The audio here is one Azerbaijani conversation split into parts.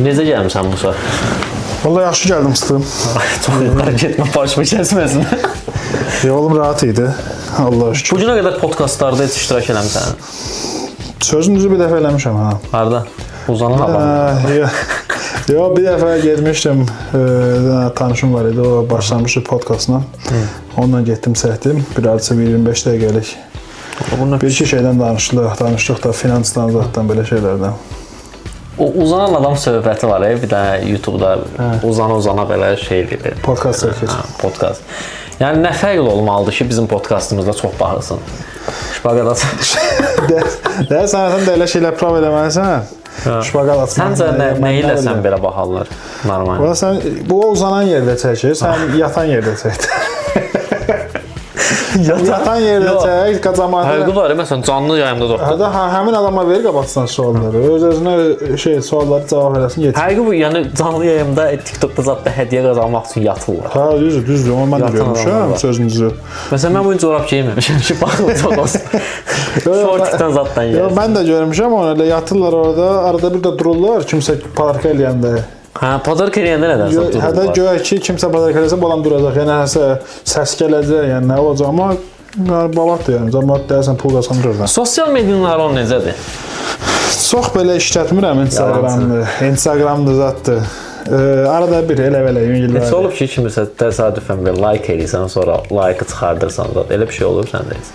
Necə gəlmisən Musa? Vallahi yaxşı gəldim sıxdım. Çox yuxarı getmə, başımı kəsməsin. Yolum rahat idi. Allah'a şükür. Bu günə qədər podkastlarda heç iştirak eləmisən? Sözün düzü bir dəfə eləmişəm ha. Harda? Uzanan adam. Yo, bir dəfə getmişdim. Tanışım var idi. O başlamışdı podkastla. Onunla getdim, çəkdim. Bir hardasa 25 dəqiqəlik. Bunu Bir iki şeydən danışdıq, danışdıq da finansdan, zaddan belə şeylərdən. O uzanan adam söhbəti var, bir dənə YouTube-da uzana-uzana belə şey dedi. Podkast çəkir. Hə, podkast. Yəni nə fərqli olmalıdır ki, bizim podkastımızda çox baxılsın. Şpaqat aç. Də sən də elə şeylər prov eləməlisən. Şpaqat atmaq. Səncə nə ilə sən belə baxarlar? Normal. Valla sən bu uzanan yerdə çəkir, sən yatan yerdə çək. Yatan yerdə çək, camaatı. Həqiqi var, məsələn, canlı yayımda da Hə, hə, həmin adama ver qabaqdan sualları. Öz-özünə şey sualları cavab eləsin, getsin. Həqiqi bu, yəni canlı yayımda TikTokda zətdə hədiyyə qazanmaq üçün yatırlar. Hə, düzdür, düzdür. Onu mən də görmüşəm, sözün düzü. Məsələn, mən bu gün corab geyinməmişəm ki, baxın çox olsun. Şortikdən zaddan Yox, yersən. mən də görmüşəm onu, elə yatırlar orada, arada bir də dururlar kimsə padarka eləyəndə. Hə, padarka eləyəndə nədənsə dururlar. Hə də göyə ki, kimsə padarka eləsə, bu adam duracaq. Yəni nəsə səs gələcək, yəni nə olacaq, amma yəni, babatdır yəni. Camaat deyəsən pul qazanır oradan. Sosial medianın aran necədir? Çox belə işlətmirəm Instagramı. Instagramdır zaddır. Arada bir elə belə yüngül. Heç olub ki, kimisə təsadüfən bir like eləyirsən, sonra like-ı çıxardırsan zat. Elə bir şey olub səndə heç?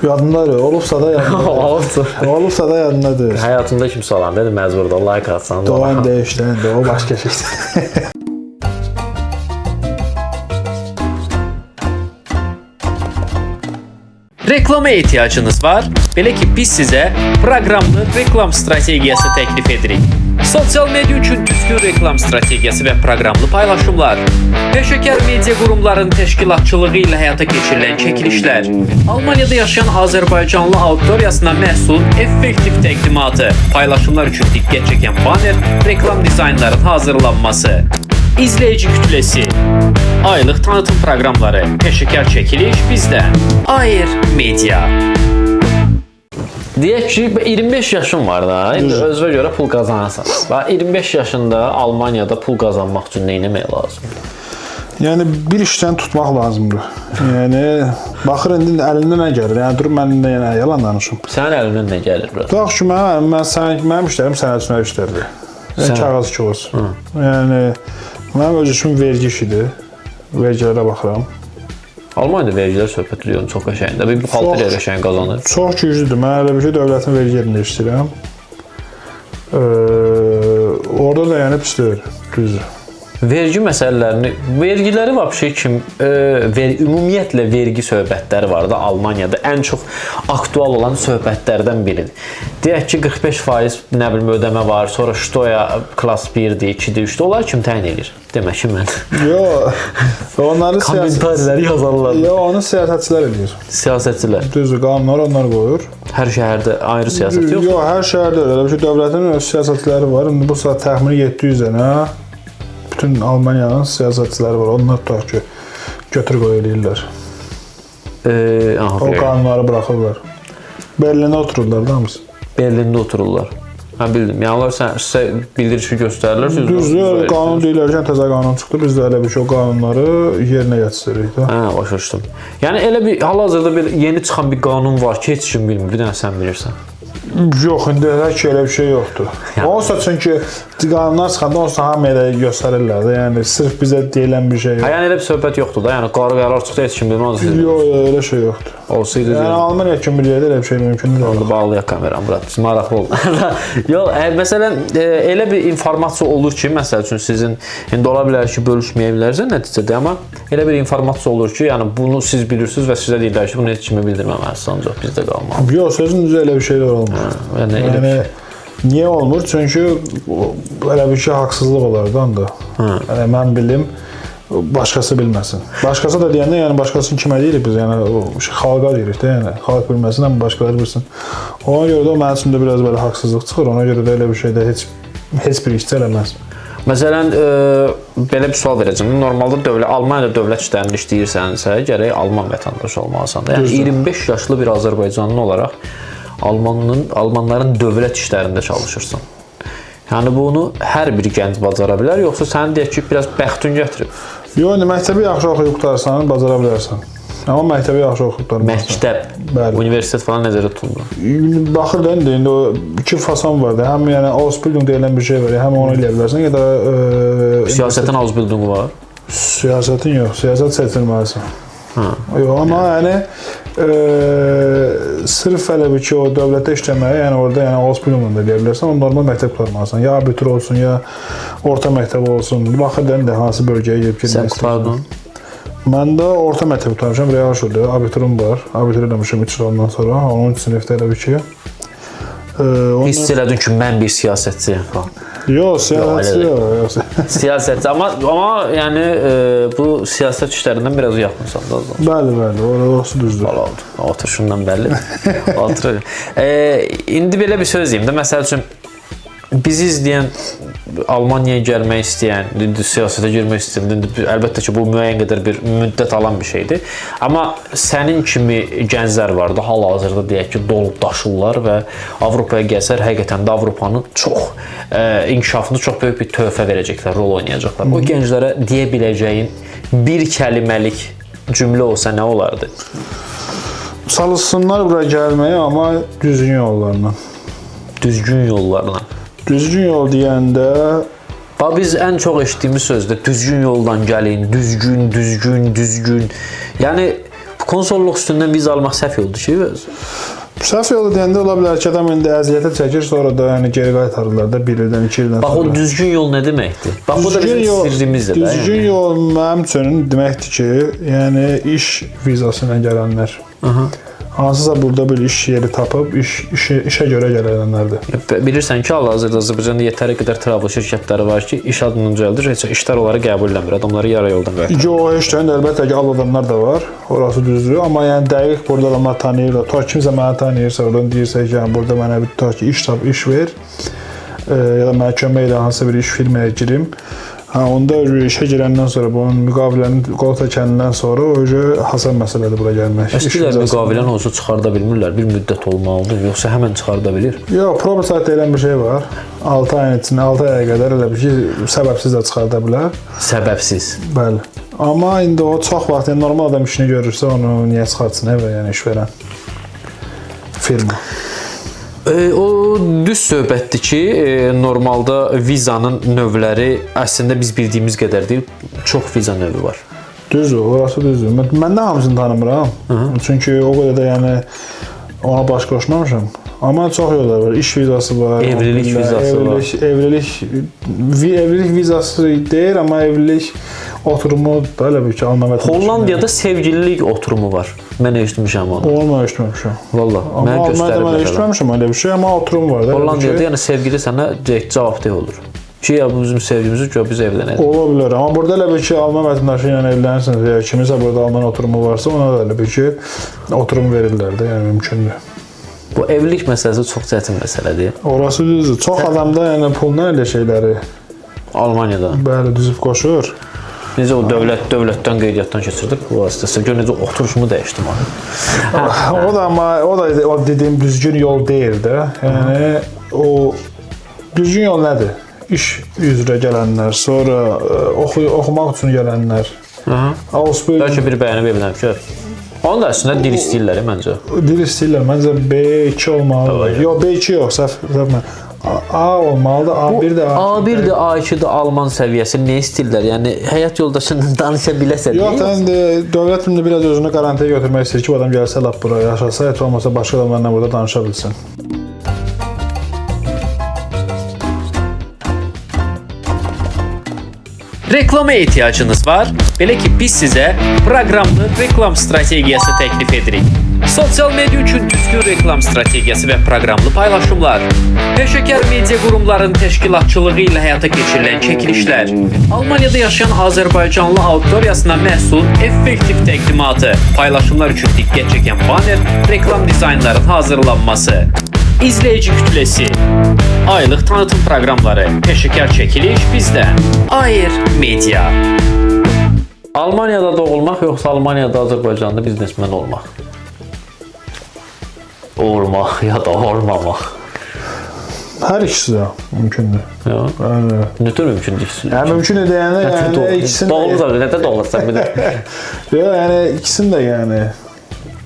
Yadımdadır. Olubsa da yadımdadır. Olubsa. Olubsa da yadımdadır. Həyatında kimsə olan dedi, məcbur da like atsan. Doğan dəyişdi, o başqa şeydir. Reklama ehtiyacınız var? Belə ki, biz sizə proqramlı reklam strategiyası təklif edirik. Sosial media üçün düzgün reklam strategiyası və proqramlı paylaşımlar, peşəkar media qurumlarının təşkilatçılığı ilə həyata keçirilən çəkilişlər, Almaniyada yaşayan Azərbaycanlı auditoriyasına məhsulun effektiv təqdimatı, paylaşımlar üçün diqqət çəkən baner, reklam dizaynlarının hazırlanması, İzləyici kütləsi, aylıq tanıtım proqramları, peşəkar çəkiliş bizdə. Air Media. Deyək ki, 25 yaşın var da, indi özünə görə pul qazanırsan. Və 25 yaşında Almaniyada pul qazanmaq üçün nə etmək lazımdır? Yəni bir işdən tutmaq lazımdır. Yəni baxır indi əlindən nə gəlir? Yəni durub mənim də yəni yalan danışım. Sənin əlindən nə gəlir biraz? Tutaq ki, mənim işlərim sənət üçün işlərdir. Yəni kağız kağız. Yəni mənim öz işim vergi işidir. Vergilərə baxıram. Almaniyada vergilər söhbət edirəm çox qəşəngdir. Bir buxalteriya qəşəng qazanır. Çox güclüdür. Mən elə bir şey dövlətin vergi yerində işləyirəm. Orada da yəni pis deyil, düzdür. Vergi məsələlərini, vergiləri vəbşə kim ümumiyyətlə vergi söhbətləri var da Almaniyada ən çox aktual olan söhbətlərdən biridir. Deyək ki, 45% nə bilim ödəmə var, sonra Steuer klass 1-dir, 2-dir, 3-dür. Onlar kim təyin eləyir? Demək ki, mən. Yox, onları kommentarları yazarlar. Yox, onu siyasətçilər eləyir. Siyasətçilər. Düzdür, qanunları onlar qoyur. Hər şəhərdə ayrı siyasət yoxdur. Yox, hər şəhərdə elə bir şey dövlətin öz siyasətçiləri var. İndi bu saat təxmini 700 dənə bütün Almaniyanın siyasətçiləri var. Onlar tutaq ki, götür qoy eləyirlər. O qanunları buraxırlar. Berlində otururlar da hamısı. Berlində otururlar. Hə, bildim. Yəni onlar sizə bildirişi göstərirlər. Düzdür, qanun deyirlər ki, təzə qanun çıxdı. Biz də elə bir şey o qanunları yerinə gətiririk də. Hə, başa düşdüm. Yəni elə bir hal-hazırda bir yeni çıxan bir qanun var ki, heç kim bilmir. Bir dənə sən bilirsən. Yox, indi elə ki, elə bir şey yoxdur. Yəni. Olsa çünki qanunlar çıxanda olsa hamıya da göstərirlər də. Yəni sırf bizə deyilən bir şey yox. Hə, yəni elə bir söhbət yoxdur da. Yəni qərar çıxdı, heç kim bilməz. Yox, elə şey yoxdur. Olsaydı. Yəni Almaniya kimi bir yerdə elə bir şey mümkün deyil. Onda bağlayaq kameranı, bura. Maraqlı oldu. Yox, məsələn, elə bir informasiya olur ki, məsəl üçün sizin indi ola bilər ki, bölüşməyə bilərsiniz nəticədə, amma elə bir informasiya olur ki, yəni bunu siz bilirsiniz və sizə deyirlər ki, bunu heç kimə bildirməməlisiniz, ancaq bizdə qalmalı. Yox, sözün düzü elə bir şeylər olmur. Yəni elə Yəni niyə olmur? Çünki elə bir şey haqsızlıq olar da onda. Yəni mən bilim, başqası bilməsin. Başqası da deyəndə, yəni başqasını kimə deyirik biz? Yəni o xalqa deyirik də, yəni xalq bilməsin, amma başqaları bilsin. Ona görə də o mənim üçün də biraz belə haqsızlıq çıxır. Ona görə də elə bir şeydə heç bir işçi eləməz. Məsələn, belə bir sual verəcəm. Normalda Almaniyada dövlət işlərində işləyirsənsə, gərək Alman vətəndaşı olmalısan da. Yəni 25 yaşlı bir Azərbaycanlı olaraq Almanların dövlət işlərində çalışırsan. Yəni bunu hər bir gənc bacara bilər, yoxsa sən deyək ki, biraz bəxtin gətirib? Yox, indi məktəbi yaxşı oxuyub qurtarsan, bacara bilərsən. Amma məktəbi yaxşı oxuyub qurtarmalısan. Məktəb, Bəli. Universitet falan nəzərdə tutulmur. Baxır da indi o iki fason var da. Həm yəni Ausbildung deyilən bir şey var, həm onu eləyə bilərsən, ya da Siyasətin Ausbildungu var. Siyasətin yox, siyasət seçilməlisən. Hə. Yox, amma yəni sırf elə bir ki, o dövlətdə işləməyi, yəni orada yəni Ausbildungla da eləyə bilərsən, o normal məktəb qurtarmalısan. Ya abitur olsun, ya orta məktəb olsun. Baxır da indi hansı bölgəyə gedib Sən girmək istəyirsən. qurtardın. Mən də orta məktəb qurtarmışam, real şulü, abiturum var. Abitur eləmişəm 3 il ondan sonra, 13 sinifdə elə bir ki. Ondan... Hiss elədin ki, mən bir siyasətçiyəm falan. Yox, siyasətçi Yox, yox, yox. Siyasətçi, amma yəni bu siyasət işlərindən biraz yaxınsan da o zaman. Bəli, bəli, orası düzdür. Oldu. Oturuşundan bəlli. Otur. İndi belə bir söz deyim də, məsəl üçün bizi izləyən Almaniyaya gəlmək istəyən, indi siyasətə girmək istəyən, indi əlbəttə ki, bu müəyyən qədər bir müddət alan bir şeydir. Amma sənin kimi gənclər var da, hal-hazırda deyək ki, dolub daşırlar və Avropaya gəlsələr həqiqətən də Avropanın çox inkişafında çox böyük bir töhfə verəcəklər, rol oynayacaqlar. O gənclərə deyə biləcəyin bir kəlməlik cümlə olsa nə olardı? Çalışsınlar bura gəlməyə, amma düzgün yollarla. Düzgün yollarla. Düzgün yol deyəndə Bax biz ən çox eşitdiyimiz sözdür. Düzgün yoldan gəlin, düzgün, düzgün, düzgün. Yəni konsolluq üstündən viza almaq səhv yoldur ki, öz. Səhv yolu deyəndə ola bilər ki, adam indi əziyyətə çəkir, sonra da yəni geri qaytarırlar da bir ildən, iki ildən Bax sonra. o düzgün yol nə deməkdir? Bax bu da bizim sirrimizdir də. Düzgün yəni. yol mənim üçün deməkdir ki, yəni iş vizası ilə gələnlər. Aha. Hansısa burada bir iş yeri tapıb işə görə gələnlərdir. Bilirsən ki, hal-hazırda Azərbaycanda yetəri qədər travel şirkətləri var ki, iş adından düzəldir, heç işlər onları qəbul eləmir. Adamları yarı yoldan qaytarır. Yox, heç də əlbəttə ki, al adamlar da var. Orası düzdür, amma yəni dəqiq burada adamlar tanıyırlar. Ta kimsə məni tanıyırsa, oradan deyirsə ki, yəni burada mənə bir tutaq ki, iş tap, iş ver. Ya da mənə kömək elə hansısa bir iş firmaya girim. Hə, onda işə girəndən sonra bunun müqavilənin qol çəkəndən sonra o hasan məsələdir bura gəlmək. Əslində müqaviləni olsa çıxarda bilmirlər. Bir müddət olmalıdır, yoxsa həmən çıxarda bilir. Yox, probasat deyilən bir şey var. 6 ayın içində, 6 aya qədər elə bir şey səbəbsiz də çıxarda bilər. Səbəbsiz. Bəli. Amma indi o çox vaxt, yəni normal adam işini görürsə, onu niyə çıxartsın evə, yəni işverən firma. O düz söhbətdir ki, normalda vizanın növləri əslində biz bildiyimiz qədər deyil, çox viza növü var. Düzdür, orası düzdür. Mən də hamısını tanımıram. Çünki o qədər də yəni ona baş qoşmamışam. Amma çox yollar var. İş vizası var. Evlilik vizası var. Evlilik vizası deyil, amma evlilik oturumu da elə bir ki, Alman vətəndaşı. Hollandiyada sevgililik oturumu var. Mən eşitmişəm onu. Onu mən eşitməmişəm. Vallah, mənə Amma Almanyada mən göstəriblər. eşitməmişəm elə bir şey, amma oturum var da. Hollandiyada yəni sevgili sənə cavabdeh olur. Ki ya bu bizim sevgimizi gör biz evlənək. Ola bilər, amma burada elə bir ki, Alman vətəndaşı ilə evlənirsiniz, ya kiminsə burada Alman oturumu varsa, ona da elə bir ki, oturum verirlər də, yəni mümkündür. Bu evlilik məsələsi çox çətin məsələdir. Orası düzdür. Çox adamda yəni pulla elə şeyləri Almaniyada. bəli düzüb qoşur. Necə o dövlətdən qeydiyyatdan keçirdi bu vasitəsilə. Gör necə oturuşumu dəyişdim abi. O da amma o da o dediyim düzgün yol deyil də. Yəni o düzgün yol nədir? İş üzrə gələnlər, sonra oxumaq üçün gələnlər. Aha. Ausbildung Bəlkə bir bəyənib evlənib ki. Onun da əslində dil istəyirlər məncə. dil istəyirlər. Məncə B2 olmalıdır. Yox, B2 yox, səhv mən. A olmalıdır, A1 də A2. A1-də, A2-də Alman səviyyəsi nə istəyirlər? Yəni həyat yoldaşından danışa biləsən. Yox, indi dövlət indi biraz özünü qarantinaya götürmək istəyir ki, bu adam gəlsə lap bura yaşasa, heç olmasa başqa adamlarla burada danışa bilsin. Reklama ehtiyacınız var? Belə ki, biz sizə proqramlı reklam strategiyası təklif edirik. Sosial media üçün düzgün reklam strategiyası və proqramlı paylaşımlar, peşəkar media qurumlarının təşkilatçılığı ilə həyata keçirilən çəkilişlər, Almaniyada yaşayan Azərbaycanlı auditoriyasına məhsulun effektiv təqdimatı, paylaşımlar üçün diqqət çəkən baner, reklam dizaynlarının hazırlanması, İzleyici kütləsi, aylıq tanıtım proqramları, peşəkar çəkiliş bizdə. Air Media. Almaniyada doğulmaq yoxsa Almaniyada Azərbaycanda biznesmen olmaq? Olmaq ya da olmamaq. Hər ikisi də mümkündür. Ya. Yəni, Nə tür mümkündür ikisi? yəni mümkündür deyəndə yəni ikisini də Doğulursan, nə tür doğulursan bir də. Yox, yəni ikisini də yəni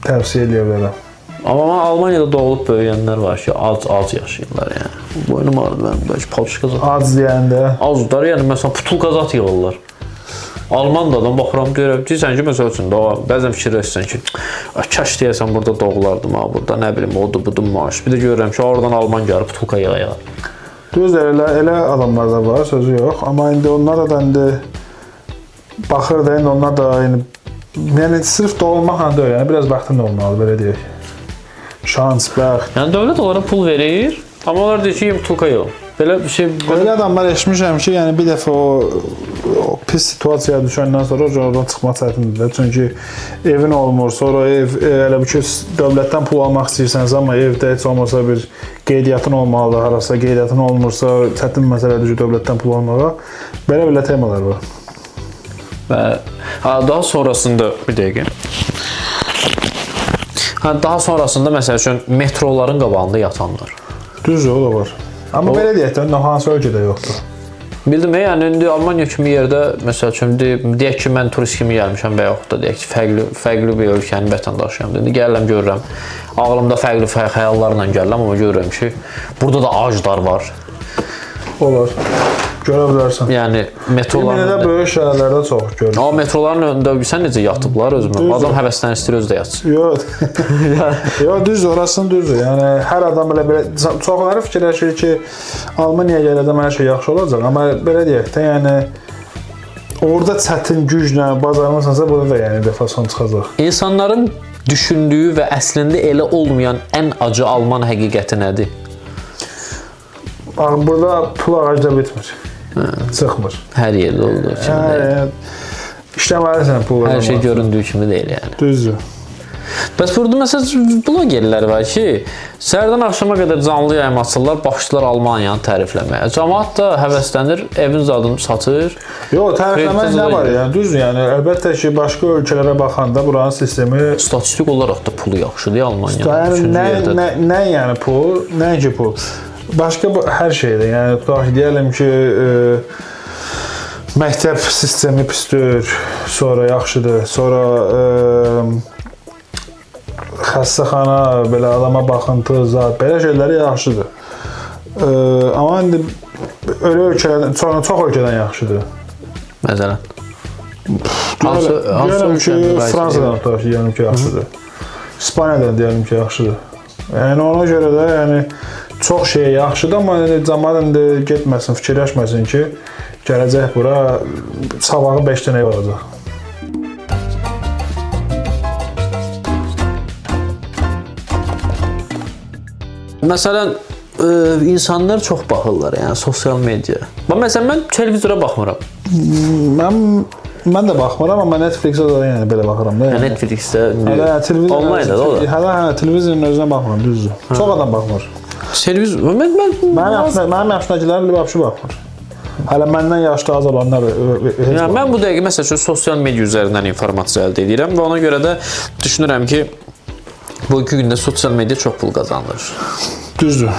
tövsiyə eləyə bilərəm. Amma mən Almaniyada doğulub böyüyənlər var ki, ac yaşayırlar yəni. Boynum ağrıdı mənim, bəlkə palçıq zat. Ac deyəndə Acdılar, yəni məsələn putulka zat yığırlar. Alman da adam baxıram deyirəm, deyirsən ki, məsəl üçün bəzən fikirləşirsən ki, kaş deyəsən burada doğulardım ha, burada nə bilim odur, budur maaş. Bir də görürəm ki, oradan alman gəlir putulka yığa-yığa. Düzdür, elə adamlar da var, sözü yox. Amma indi onlar da indi baxır da indi onlar da yəni sırf doğulmaqla deyil, yəni biraz bəxtin də olmalıdır, belə deyək. Şans, bəxt. Yəni dövlət onlara pul verir, amma onlar deyir ki, putulka yığın. Belə bir şey Elə adamlar eşitmişəm ki, yəni bir dəfə o pis situasiyaya düşəndən sonra oradan çıxmaq çətindir də. Çünki evin olmur, sonra ev elə bir ki, dövlətdən pul almaq istəyirsənsə, amma evdə heç olmasa bir qeydiyyatın olmalıdır, harasa qeydiyyatın olmursa çətin məsələdir ki, dövlətdən pul almağa. Belə-belə temalar var. Və daha sonrasında bir dəqiqə. Daha sonrasında məsəl üçün metroların qabağında yatanlar. Düzdür, o da var. Amma belə deyək də, hansı ölkədə yoxdur. Bildim, yəni indi Almaniya kimi yerdə məsəl üçün deyək ki, mən turist kimi gəlmişəm və yaxud da deyək ki, fərqli bir ölkənin vətəndaşıyam. İndi gəlirəm, görürəm. Ağlımda fərqli xəyallarla gəlirəm, amma görürəm ki, burada da aclar var. Olar. Görə bilərsən. Yəni metroların Yenə də böyük şəhərlərdə çox görürsən. Amma metroların önündə sən necə yatıblar özümə? Adam həvəslənir, istəyir özü də yatsın. Yox. Yox, düzdür, orasını düzdür. Yəni hər adam elə çoxları fikirləşir ki, Almaniyaya gələndə hər şey yaxşı olacaq, amma belə deyək də, yəni orada çətin güclə bacarmırsansa, burada da yəni defasyon çıxacaq. İnsanların düşündüyü və əslində elə olmayan ən acı Alman həqiqəti nədir? Burada pul ağacda bitmir. Çıxmır. Hər yerdə olduğu kimi deyil. İşləməlisən pul qazanmaq. Hər şey göründüyü kimi deyil yəni. Düzdür. Bəs burada məsələn blogerlər var ki, səhərdən axşama qədər canlı yayım açırlar, başlayırlar Almaniyanı tərifləməyə. Camaat da həvəslənir, evin zadını satır. Yox, tərifləmək nə var yəni? Düzdür, yəni əlbəttə ki, başqa ölkələrə baxanda buranın sistemi statistik olaraq da pulu yaxşıdır Almaniyanın. Yəni nə yəni pul, nəinki pul. Başqa hər şeydə, yəni tutaq ki, deyəlim ki, məktəb sistemi pisdir, sonra yaxşıdır, sonra xəstəxana, belə adama baxıntı, zat, belə şeyləri yaxşıdır. Amma indi öyle ölkələrdən, sonra çox ölkədən yaxşıdır. Məsələn? Deyəlim ki, Fransadan tutaq ki, deyəlim ki, yaxşıdır. İspaniyadan deyəlim ki, yaxşıdır. Yəni ona görə də, yəni çox şey yaxşıdır, amma yəni, camaat indi getməsin, fikirləşməsin ki, gələcək bura sabahı 5 dənə ev alacaq. Məsələn, insanlar çox baxırlar, yəni sosial media. Bax, məsələn, mən televizora baxmıram. Mən də baxmıram, amma Netflix-ə də yəni belə baxıram da. Yəni. Netflix-də onlayn da o da. Hələ televizorun özünə baxmıram, düzdür. Çox adam baxmır. Televizor mənim yaşındakılar vəbşi baxmır. Hələ məndən yaşlı az olanlar heç yəni, mən bu dəqiqə məsəl üçün sosial media üzərindən informasiya əldə edirəm və ona görə də düşünürəm ki, bugünkü gündə sosial media çox pul qazandırır. Düzdür.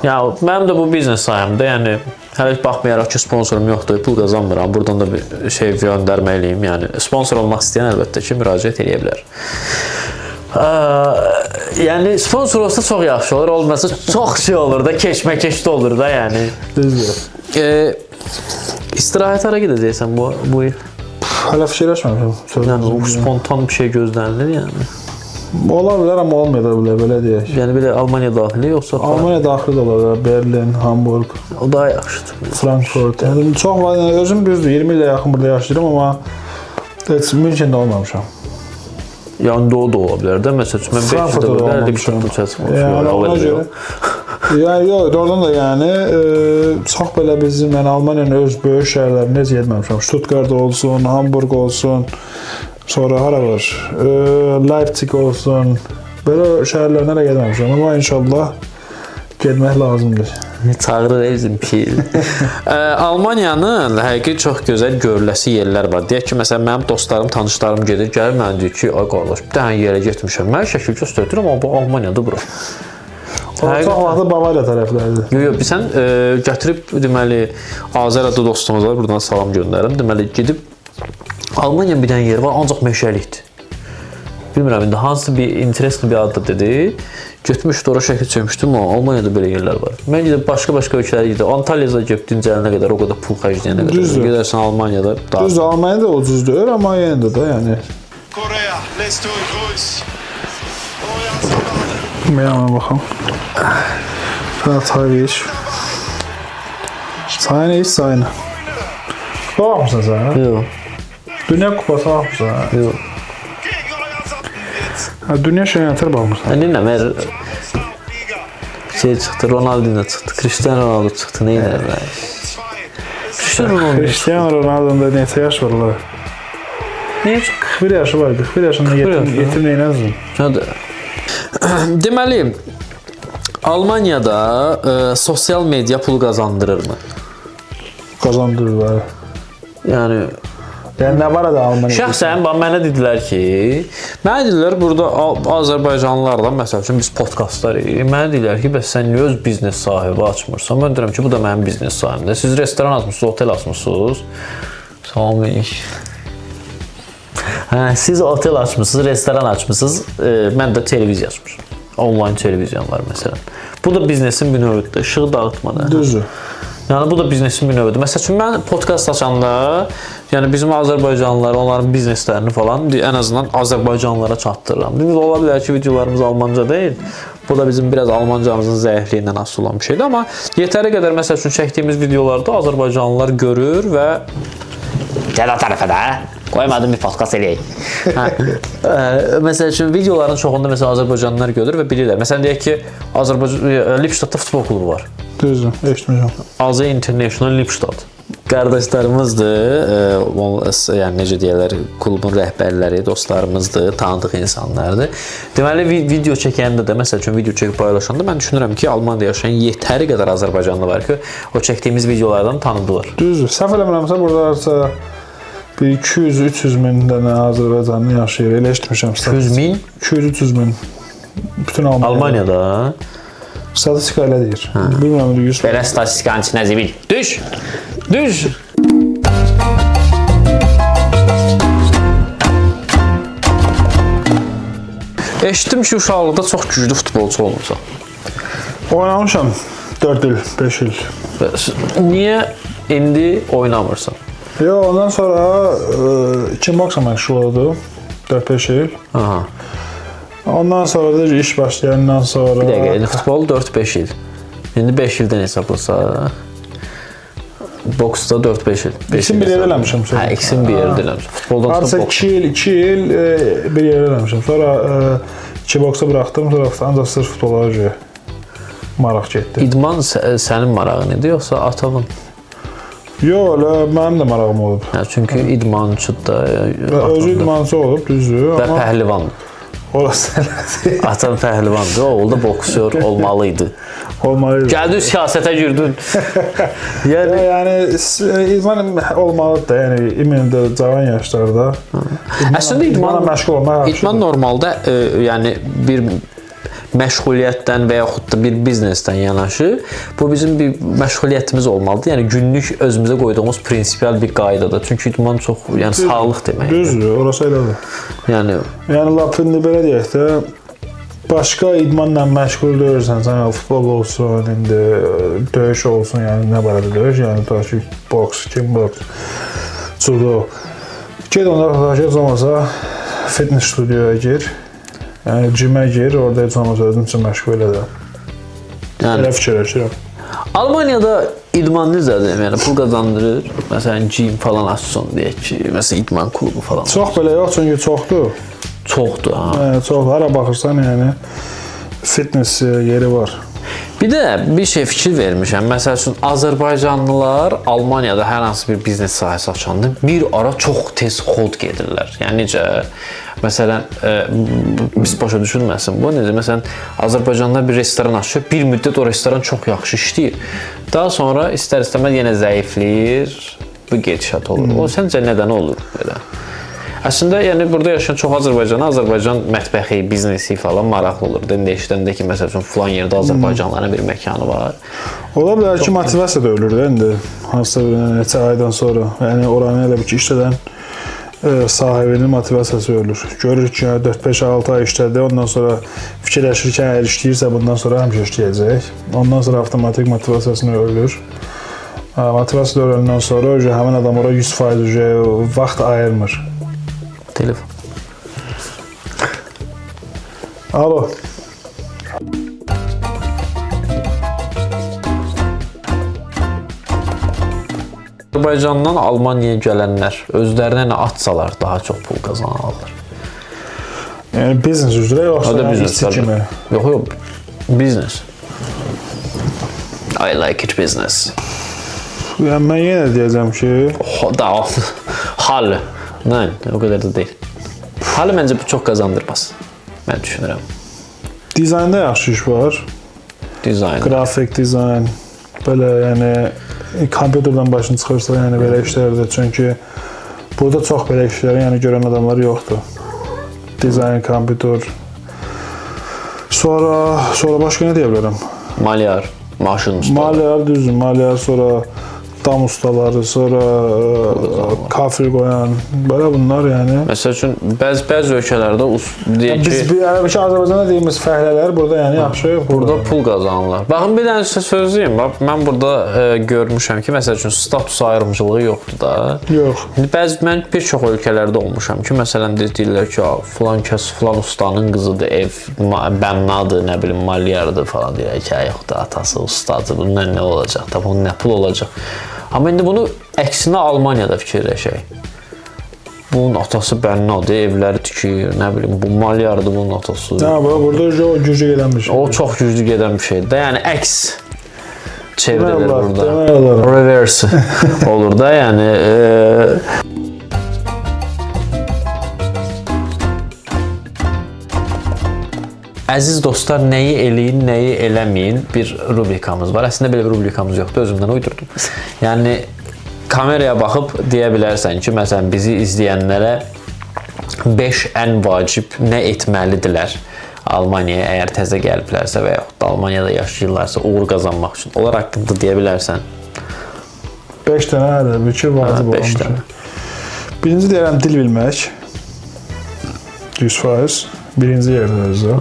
Ya mənim də bu biznes sahəmdə, yəni hələ baxmayaraq ki, sponsorum yoxdur, pul qazanmıram. Buradan da bir şey göndərməliyim. Yəni sponsor olmaq istəyən əlbəttə ki, müraciət eləyə bilər. Yəni sponsor olsa çox yaxşı olur, olmasa çox şey olur da, keşməkeşdə olur da, yəni. Düzdür. İstirahət hara gedəcəksən bu il? Hələ fikirləşməmişəm. Yəni o spontan bir şey gözlənilir yəni. Ola bilər, amma olmaya da bilər, belə deyək. Yəni belə Almaniya daxili yoxsa? Almaniya daxili də ola bilər, Berlin, Hamburg. O daha yaxşıdır. Frankfurt. Yəni çox var, yəni, özüm düzdür, 20 ilə yaxın burada yaşayıram, amma heç Münchendə olmamışam. Yəni o da ola bilər də, məsəl üçün mən 5 ildə burada hələ bir pul çatmır. Yəni ona görə. Yəni yox, doğrudan da yəni çox belə bizim, yəni Almaniyanın öz böyük şəhərlərində heç getməmişəm. Stuttgart olsun, Hamburg olsun, sonra hara var? Leipzig olsun. Belə şəhərlərə hələ getməmişəm, amma inşallah getmək lazımdır. Çağırır bizim pil. Almaniyanın həqiqi çox gözəl görüləsi yerlər var. Deyək ki, məsələn, mənim dostlarım, tanışlarım gedir, gəlir mənə deyir ki, ay qardaş, bir dənə yerə getmişəm. Mən şəkil göstərirəm, amma bu Almaniyadır bura. O çox vaxtı Bavariya tərəflərdir. Yox, yox, sən gətirib deməli Azər adlı dostumuz var, buradan salam göndərim. Deməli gedib Almaniyanın bir dənə yeri var, ancaq meşəlikdir. Bilmirəm indi hansı bir interesli bir addır dedi. Getmişdi ora şəkil çəkmişdim, amma Almaniyada belə yerlər var. Mən gedib başqa-başqa ölkələrə gedib Antalyada gedib dincələnə qədər, o qədər pul xərcləyənə qədər. Düzdür. Gedərsən Almaniyada daha. Düzdür, Almaniyada ucuzdur, amma yenə də yəni. Korea lässt durch Reus. Oyarzabal. Mən ona baxam. Çay iç. Çayını iç, çayını. Baxmısan sən? hə? Yox, Dünya kupası baxmısan? hə? yox. Gegen Oyarzabal. Jetzt Hə, dünya çempionatına baxmısan? Nə deyirəm, Liga. şey çıxdı, Ronaldinho çıxdı, Cristiano Ronaldo çıxdı, nə edər? 2. Cristiano Ronaldo. Cristiano Ronaldo'nun da neçə yaş var la? Niyə çıxdı? 41 yaşı var, 41 yaşında 41 yetim, yaşı. yetim neynəzdir? Nədir? Deməli, Almaniyada sosial media pul qazandırırmı? Qazandırırlar. Yəni Yəni nə var da Almaniyada? şəxsən bax mənə dedilər ki, mənə dedilər burada Azərbaycanlılarla məsəl üçün biz podkastlar eləyirik. Mənə dedilər ki, bəs sən niyə öz biznes sahibi açmırsan? Mən deyirəm ki, bu da mənim biznes sahibimdir. Siz restoran açmısınız, otel açmısınız. Salam əleykum. Hə, siz otel açmısınız, restoran açmısınız, mən də televiziya açmışam. Onlayn televiziyam var məsələn. Bu da biznesin bir növüdür. İşığı dağıtma da. Düzdür. Yəni bu da biznesin bir növüdür. Məsəl üçün mən podkast açanda, yəni bizim Azərbaycanlılar, onların bizneslərini falan ən azından Azərbaycanlılara çatdırıram. Düzdür, ola bilər ki, videolarımız almanca deyil. Bu da bizim biraz almancamızın zəifliyindən asılı olan bir şeydir, amma yetəri qədər məsəl üçün çəkdiyimiz videolarda Azərbaycanlılar görür və Gəl o tərəfə də. Qoymadım bir podcast eləyək. Hə. Məsəl üçün videoların çoxunda məsələn Azərbaycanlılar görür və bilirlər. Məsələn deyək ki, Azərbaycan Lipstadtda futbol klubu var. Düzdür, eşitmişəm. AZ International Lipstadt. Qardaşlarımızdır, yəni necə deyirlər, klubun rəhbərləri, dostlarımızdır, tanıdıq insanlardır. Deməli video çəkəndə də, məsəl üçün video çəkib paylaşanda mən düşünürəm ki, Almaniyada yaşayan yetəri qədər Azərbaycanlı var ki, o çəkdiyimiz videolardan tanıdılar. Düzdür. Səhv eləmirəmsə burada harasa bir 200-300 min dənə Azərbaycanlı yaşayır. Elə eşitmişəm. 200 min 200-300 min. Bütün Almaniyada. Almaniyada. Statistika elə deyir. Bilmirəm indi 100. Belə statistikanın içinə zibil. Düş. Düş. Eşitdim ki, uşaqlıqda çox güclü futbolçu olmusan. Oynamışam 4 il, 5 il. Bəs niyə indi oynamırsan? Yo, ondan sonra kickboxla məşğul oldum. 4-5 il. Aha. Ondan sonra da iş başlayandan sonra Bir dəqiqə, indi futbol 4-5 il. İndi 5 ildən hesablasa boksda 4-5 il. Beş İkisini il bir yerdə hesabla. eləmişəm sonra. Hə, ikisini bir yerdə eləmişəm. Futboldan Hardasa sonra boks. 2 il, 2 il bir yerdə eləmişəm. Sonra kickboksa buraxdım, sonra ancaq sırf futbola görə maraq getdi. İdman sənin marağın idi yoxsa atanın? Yo, elə mənim də marağım olub. Hə, çünki idmançı da Və özü idmançı olub, düzdür, və amma pəhlivan. orası elədir. Atan pəhlivandır, oğul da boksör olmalı idi. Olmalı idi. Gəldin siyasətə girdin. Yəni Yəni idman olmalıdır da, yəni ümumən cavan yaşlarda. Əslində idman idmanla məşğul olmaq yaxşıdır. İdman normalda yəni bir məşğuliyyətdən və yaxud da bir biznesdən yanaşı, bu bizim bir məşğuliyyətimiz olmalıdır. Yəni günlük özümüzə qoyduğumuz prinsipial bir qaydadır. Çünki idman çox, yəni sağlıq deməkdir. Düzdür, orası elədir. Yəni Yəni lap indi belə deyək də, başqa idmanla məşğul deyilsən, sən futbol olsun, indi döyüş olsun, yəni nə barədə döyüş, yəni tutaq ki, boks, kickboks, judo. Get onda tutaq ki, heç olmasa fitness studioya gir. Yəni cimə gir, orada heç olmasa özün üçün məşğul elə də. yəni Elə fikirləşirəm. Almaniyada idman necədir? Yəni pul qazandırır. Məsələn, gym falan açsın deyək ki, məsələn idman klubu falan. Çox belə yox, çünki çoxdur. Çoxdur ha. Yəni çox hara baxırsan, yəni fitness yeri var. Bir də bir şey fikir vermişəm. Məsəl üçün Azərbaycanlılar Almaniyada hər hansı bir biznes sahəsi açanda bir ara çox tez xod gedirlər. Yəni necə? Məsələn, biz başa düşülməsin bu. Necə? Məsələn, Azərbaycanlılar bir restoran açır, bir müddət o restoran çox yaxşı işləyir. Daha sonra istər-istəməz yenə zəifləyir. Bu gedişat olur. O səncə nədən olur belə? Əslində yəni burada yaşayan çox Azərbaycanlı, Azərbaycan mətbəxi, biznesi falan maraqlı olur. İndi eşidəndə ki, məsəl üçün filan yerdə Azərbaycanlıların bir məkanı var. Ola bilər ki, motivasiya da ölür də indi. Hansısa bir neçə aydan sonra. Yəni oranı elə bir ki, işlədən sahibinin motivasiyası ölür. Görür ki, 4-5-6 ay işlədi, ondan sonra fikirləşir ki, əgər işləyirsə bundan sonra həmişə işləyəcək. Ondan sonra avtomatik motivasiyasını ölür. Motivasiya da öləndən sonra həmin adam ora 100% vaxt ayırmır. Telefon. Alo. Azərbaycandan Almaniyaya gələnlər özlərinə nə atsalar daha çox pul qazanarlar. Yəni biznes üzrə yoxsa O da yəni biznes işçi kimi? Yox, yox. Biznes. I like it business. Yəni mən yenə deyəcəm ki, Da, hal. Nein, o qədər də deyil. Hal məncə bu çox qazandırmaz. Mən düşünürəm. Dizaynda yaxşı iş var. Dizayn. Qrafik dizayn, belə yəni kompüterdən başın çıxırsa, yəni belə işlərdir. Çünki burada çox belə işləri yəni görən adamlar yoxdur. Dizayn, kompüter. Sonra başqa nə deyə bilərəm? Malyar, maşın ustaları. Malyar düzdür, malyar, sonra dam ustaları, sonra kafir qoyan, belə bunlar yəni. Məsəl üçün bəzi ölkələrdə deyək Biz ki, bir yəni ki, Azərbaycanda deyimiz fəhlələr burada yəni yaxşı burada pul qazanırlar. Baxın bir dənə sizə söz deyim. Bax mən burada görmüşəm ki, məsəl üçün status ayrımcılığı yoxdur da. Yox. İndi bəzi mən bir çox ölkələrdə olmuşam ki, məsələn deyirlər ki, filan kəs filan ustanın qızıdır, ev bənnadır, nə bilim malyardır falan deyirlər ki, yox da atası ustadır, bundan nə olacaq da, bunun nə pul olacaq. Amma indi bunu əksinə Almaniyada fikirləşək. Bunun atası bənnadır, evləri tikir, nə bilim, bu malyardır bunun atası. Hə, burada o güclü gedən bir şey. O çox güclü gedən bir şeydir də. Yəni əks çevrilir burada. Demək olar. Reverse olur da, yəni Əziz dostlar, nəyi eləyin, nəyi eləməyin bir rubrikamız var. Əslində belə bir rubrikamız yoxdur, özümdən uydurdum. Yəni kameraya baxıb deyə bilərsən ki, məsələn bizi izləyənlərə 5 ən vacib nə etməlidirlər Almaniyaya əgər təzə gəliblərsə və yaxud da Almaniyada yaşayırlarsa uğur qazanmaq üçün. Onlar haqqında deyə bilərsən. 5 dənə hələ bir ki, vacib olan 5 bir dənə. şey. Birinci deyirəm dil bilmək. 100%. Birinci yerdə özü.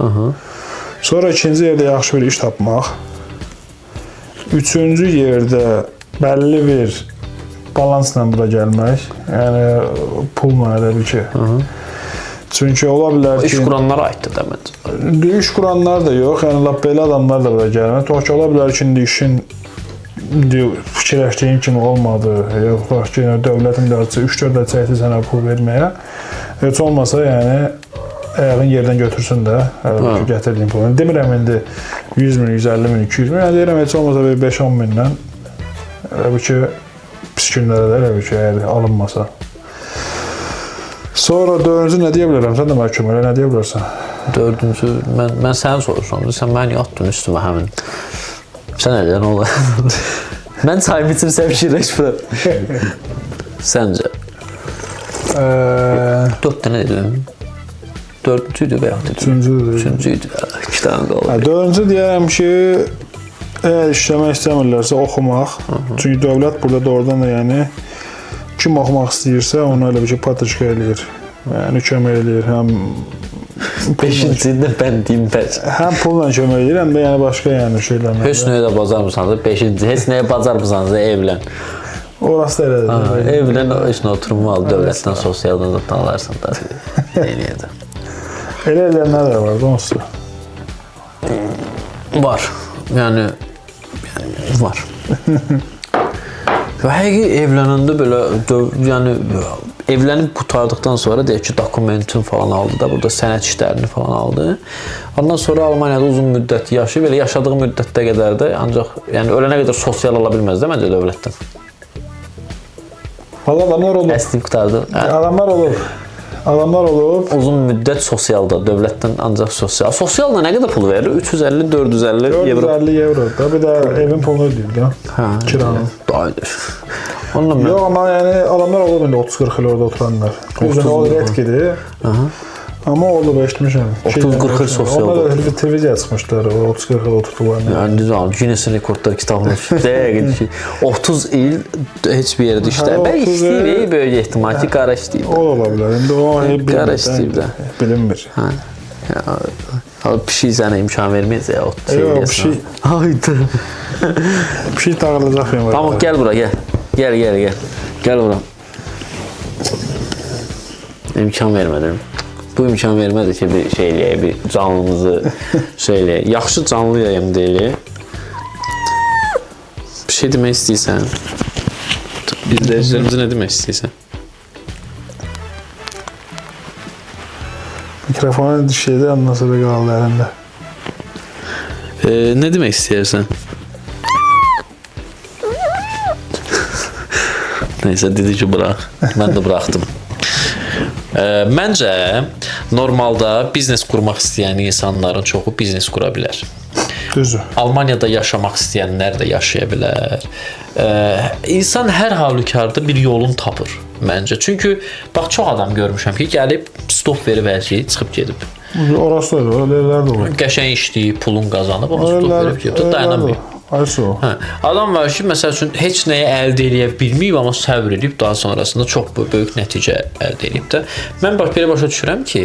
Sonra ikinci yerdə yaxşı bir iş tapmaq. Üçüncü yerdə bəlli bir balansla bura gəlmək. Yəni pulla elə bir ki. Çünki ola bilər ki, İş quranlara aiddir də məncə. İş quranlar da yox, yəni lap belə adamlar da bura gəlmir. Tutaq ki, ola bilər ki, indi işin indi fikirləşdiyim kimi olmadı. Yox, tutaq ki, yəni, dövlətin də 3-4 ay çəkdi sənə pul verməyə. Heç olmasa, yəni ayağın yerdən götürsün də, ki, gətirdiyin pulu. Demirəm indi 100 min, 150 min, 200 min, yəni deyirəm heç olmasa bir 5-10 mindən elə bir ki, pis günlərə də elə bir ki, əgər alınmasa. Sonra dördüncü nə deyə bilərəm? Sən də mənə kömək elə, nə deyə bilərsən? Dördüncü, mən səni soruşuram. Sən məni atdın üstümə həmin. Sən nə deyirsən ola? Mən çayımı içim, sən fikirləşmirəm. Səncə? 4 dənə dedim. Dördüncü idi və yaxud dedim. Üçüncü idi. Üçüncü idi. 2 dənə qaldı. Dördüncü deyərəm ki, əgər işləmək istəmirlərsə oxumaq. Çünki dövlət burada doğrudan da yəni kim oxumaq istəyirsə onu elə bir ki, patriçka eləyir. Yəni kömək eləyir. Həm Beşincini də mən deyim bəs. həm pulla kömək eləyir, həm də yəni başqa yəni şeylərlə. Heç nəyə də bacarmısansa, beşinci, heç nəyə bacarmısansa evlən. Orası da elədir. Evlən, heç nə oturmalı, dövlətdən, sosialdan da alarsan da. Neynəyəcəm? Elə eləyənlər də var, onsuz. Var. Yəni var. Və həqiqi evlənəndə belə yəni evlənib qurtardıqdan sonra deyək ki, dokumentini falan aldı da, burada sənəd işlərini falan aldı. Ondan sonra Almaniyada uzun müddət yaşayıb, elə yaşadığı müddətdə qədər də ancaq yəni ölənə qədər sosial ala bilməz də məncə dövlətdən. Valla adamlar olub. Əslib qurtardı. Hə. Adamlar olub. Adamlar olub. Uzun müddət sosialda, dövlətdən ancaq sosial. Sosial da nə qədər pul verir? 350, 450 evro. 450 evro da. Bir də evin pulunu ödəyir də. Hə, Kiranın. Daha ödəyir. Onunla mən Yox, amma yəni adamlar olub indi 30-40 il orada oturanlar. Düzdür, o redkidir. Amma olub eşitmişəm. 30-40 il sosial Onlar da televiziyaya çıxmışdılar, o 30-40 il oturdular. Yəni düz alım. Guinness-in rekordlar kitabına dəqiq ki, 30 il heç bir yerdə işləyir. Hələ Bəlkə 30 il- işləyir, böyük ehtimal ki, qara işləyir. O da ola bilər. İndi o bilinmir. Qara işləyib də. Bilinmir. Hə. Ya, pişik sənə imkan verməyəcək o şey Yox, eləyəsən. Hayda. Pişik dağılacaq benim. Pamuk gəl bura, gəl. Gəl, gəl, gəl. Gəl bura. İmkan vermədim. Bu imkan vermədi ki, bir şey eləyək, bir canlımızı şey eləyək. Yaxşı canlı yayım deyilir. Bir şey demək istəyirsən? İzləyicilərimizə nə demək istəyirsən? Mikrofonu dişledi, ondan sonra qaldı əlində. Nə demək istəyirsən? Neysə, dedi ki, bıraq. Mən də buraxdım. Məncə normalda biznes qurmaq istəyən insanların çoxu biznes qura bilər. Düzdür. Almaniyada yaşamaq istəyənlər də yaşaya bilər. İnsan hər halükarda bir yolunu tapır məncə. Çünki bax çox adam görmüşəm ki, gəlib stop verib hər şeyi çıxıb gedib. Orası da öyle, öylələr də olur. Qəşəng işləyib, pulun qazanıb, amma stop Öylələr, verib gedib, dayanamıyor. Aysu. Hə, adam var ki, məsəl üçün heç nəyi əldə eləyə bilməyib, amma səbr edib daha sonrasında çox böyük nəticə əldə edib də. Mən bax belə başa düşürəm ki,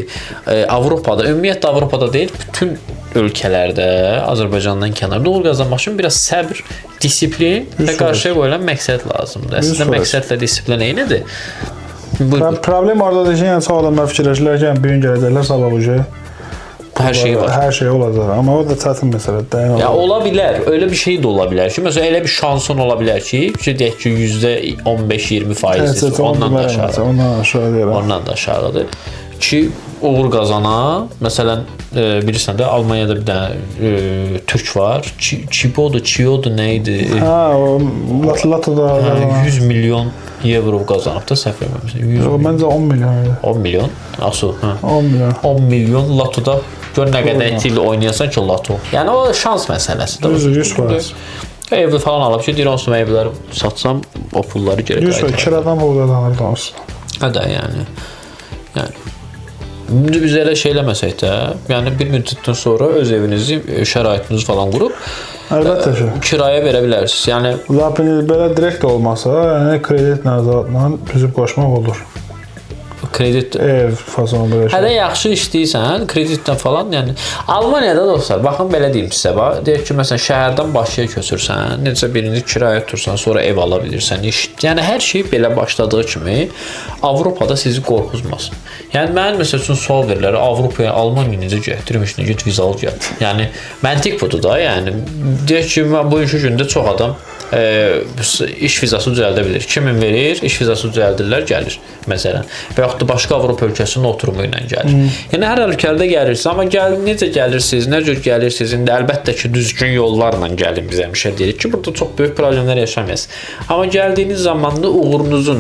Avropada, ümumiyyətlə Avropada deyil, bütün ölkələrdə Azərbaycandan kənarda uğur qazanmaq üçün biraz səbr, disiplin və qarşıya qoyulan məqsəd lazımdır. Əslində 100%. məqsədlə disiplin eynidir. Buyur, Problem oradadır ki, yəni çox adamlar fikirləşirlər ki, yəni bu gün gələcəklər, sabah uje hər şey var. Hər şey olacaq. Amma o da çətin məsələdir. Yəni, Ya ola bilər, elə bir şey də ola bilər ki, məsələn elə bir şansın ola bilər ki, deyək ki, %15-20% Evet, ondan da aşağı. Ondan aşağı deyirəm. Ondan da aşağıdır. Ki uğur qazana, məsələn, bilirsən də Almaniyada bir dənə türk var. Çibodur, Çiodur nə idi? Hə, o Latoda Hə, 100 milyon evro qazanıb da səhv eləmirəmsə. 100 O məncə 10 milyon idi. 10 milyon. Asu, hə. 10 milyon. 10 milyon Latoda gör nə qədər il oynayasan ki Lato. Yəni o şans məsələsidir. Düzdür, 100%. Ev falan alıb ki, deyir onsuz mən evləri satsam o pulları geri 100% qaytaram. kiradan pul qazanır onsuz. Hə də yəni. Yəni İndi biz elə şey eləməsək də, yəni bir müddətdən sonra öz evinizi, şəraitinizi falan qurub Əlbəttə ki. kirayə verə bilərsiniz. Yəni Lap indi belə direkt olmasa, yəni kredit nəzarətlə üzüb qoşmaq olur. kredit Ev fason belə şey. Hələ yaxşı işləyirsən, kreditlə falan, yəni Almaniyada dostlar, baxın belə deyim sizə, bax, deyək ki, məsələn şəhərdən Bakıya köçürsən, necə birinci kirayə tutursan, sonra ev ala bilirsən, iş. Yəni hər şey belə başladığı kimi Avropada sizi qorxuzmasın. Yəni mən məsəl üçün sual verirlər, Avropaya, Almaniya necə gətirmiş, necə get vizalı gəl. Yəni məntiq budur da, yəni deyək ki, mən bugünkü gündə çox adam iş vizası düzəldə bilir. Kimin verir, iş vizası düzəldirlər, gəlir məsələn. Və yaxud da başqa Avropa ölkəsinin oturumu ilə gəlir. Yəni hər ölkədə gəlirsiniz, amma gəl necə gəlirsiniz, nə cür gəlirsiniz? İndi əlbəttə ki, düzgün yollarla gəlin biz həmişə deyirik ki, burada çox böyük problemlər yaşamayasınız. Amma gəldiyiniz zaman da uğurunuzun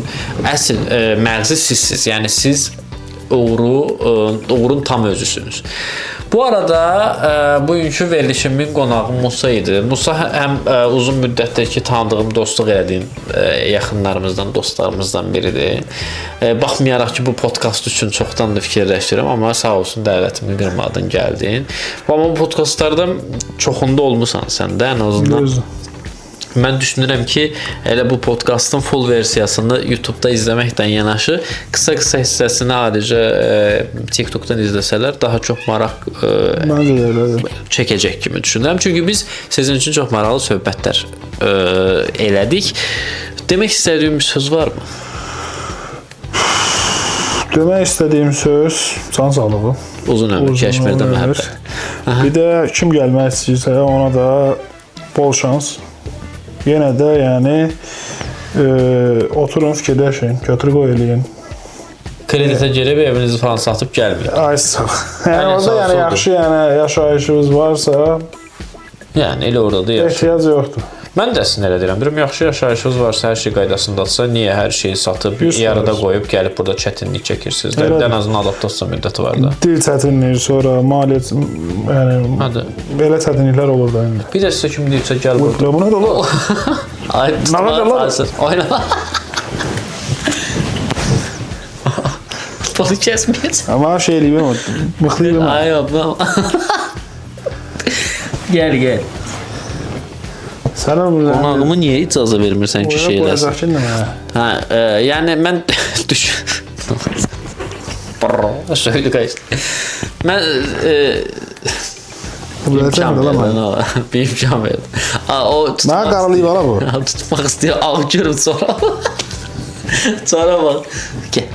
əsl məğzi sizsiniz. Yəni siz uğurun tam özüsünüz. Bu arada bugünkü verilişimin qonağı Musa idi. Musa həm uzun müddətdir ki, tanıdığım, dostluq elədiyim yaxınlarımızdan, dostlarımızdan biridir. Baxmayaraq ki, bu podkast üçün çoxdan da fikirləşirəm, amma sağ olsun dəvətimi qırmadın, gəldin. Amma bu podkastlarda çoxunda olmusan sən də, ən azından. Düzdür. Mən düşünürəm ki, elə bu podkastın full versiyasını YouTube-da izləməklə yanaşı, qısa-qısa hissəsini adicə TikTok-dan izləsələr daha çox maraq Məncə də elədir. çəkəcək kimi düşünürəm. Çünki biz sizin üçün çox maraqlı söhbətlər elədik. Demək istədiyim bir söz varmı? Demək istədiyim söz can sağlığı. Uzun ömür, Kəşmirdə məhəbbət. Bir də kim gəlmək istəyirsə ona da bol şans. Yenə də yəni oturun, fikirləşin, götür qoy eləyin. Kreditə girib evinizi falan satıb gəlməyin. Ay sağ ol. Yəni orada sağ yəni ol, yaxşı yəni yaşayışınız varsa Yəni elə orada da yaşayın. ehtiyac yoxdur. Mən də əslində elə deyirəm. Deyirəm, yaxşı yaşayışınız varsa, hər şey qaydasındadırsa, niyə hər şeyi satıb, 100%. yarıda qoyub gəlib burada çətinlik çəkirsiniz də? Elədir. Bir də ən azından adaptasiya müddəti var da. Dil çətinliyi, sonra maliyyə, yəni Hadi. belə çətinliklər olur da indi. Bir də sizə kim deyirsə gəl burada. Bu nə olur? Ay, Nə qədər olur? Oyna. Polu kəsməyəcəm. Amma şey eləyim, mıxlayım. Ay yox. Gəl, gəl. Sən ömrünə. Qonağımı niyə icazə vermirsən ki, şey eləsin? Qoyacaq ki, nə mənə? Hə, yəni mən düş. Brr, söydü qaçdı. Mən Bu imkan biləcəm də lan verdi, mən. bir imkan verdi. A, o tutmaq Mənə qaralayıb ala bu. istəyir. Tutmaq istəyir. Ağ görüm sonra. Sonra bax. Gəl.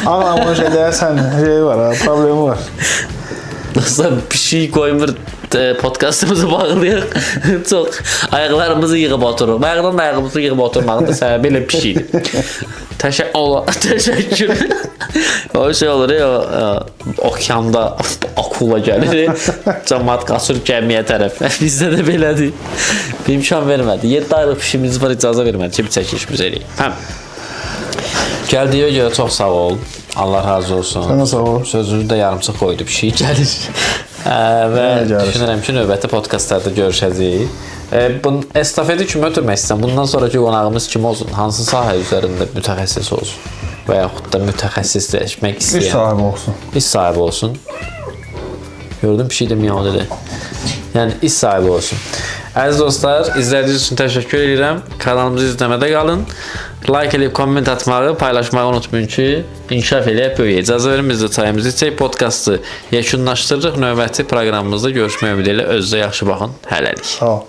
Amma o şeydə sən şey var, ha, problemi var. Dostlar pişik qoymur podkastımızı bağlayaq. Çox ayaqlarımızı yığıb oturuq. Ayaqdan da ayağımızı yığıb oturmağın da səbəbi elə pişikdir. Təşəkkür. O şey olur ya, okeanda akula gəlir. Camaat qaçır gəmiyə tərəf. Bizdə də belədir. Bir imkan vermədi. 7 aylıq pişiyimiz var, icazə vermədi ki, bir çəkilişimiz eləyək. Hə. Gəldiyə görə çox sağ ol. Allah razı olsun. Sənə sağ ol. Sözünü də yarımçıq qoydu pişik gəlir. Və Yenə gəlir. düşünürəm ki, növbəti podkastlarda görüşəcəyik. Bunun estafeti kimə ötürmək istəyirsən? Bundan sonrakı qonağımız kim olsun? Hansı sahə üzərində mütəxəssis olsun? Və yaxud da mütəxəssisləşmək İş istəyən sahibi olsun. iş sahibi olsun. Gördüm pişik də miyav dedi. Yəni iş sahibi olsun. Əziz dostlar, izlədiyiniz üçün təşəkkür edirəm. Kanalımızı izləmədə qalın. Like eləyib komment atmağı, paylaşmağı unutmayın ki, inkişaf eləyək, böyüyək. İcazə verin biz də çayımızı içək, podkastı yekunlaşdırırıq. Növbəti proqramımızda görüşmək ümidi ilə özünüzə yaxşı baxın. Hələlik. Sağ ol.